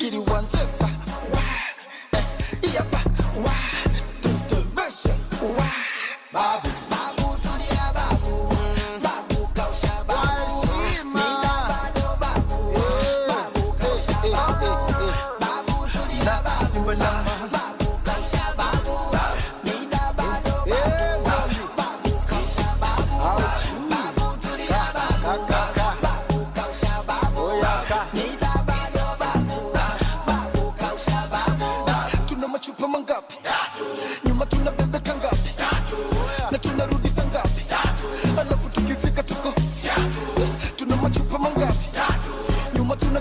Kiliwanzesa wa eh, iyapa wa tetemesha wa babu babu tulia babu babu kausha babu nina bado babu babu kausha babu babu tulia babu babu kausha babu nina bado babu babu kausha babu babu tulia babu babu kausha babu nina bado babu babu kausha babu. Tuna machupa mangapi? Nyuma tuna bebeka ngapi? Na tunarudi saa ngapi? Alafu tukifika tuko tuna machupa mangapi? Nyuma tuna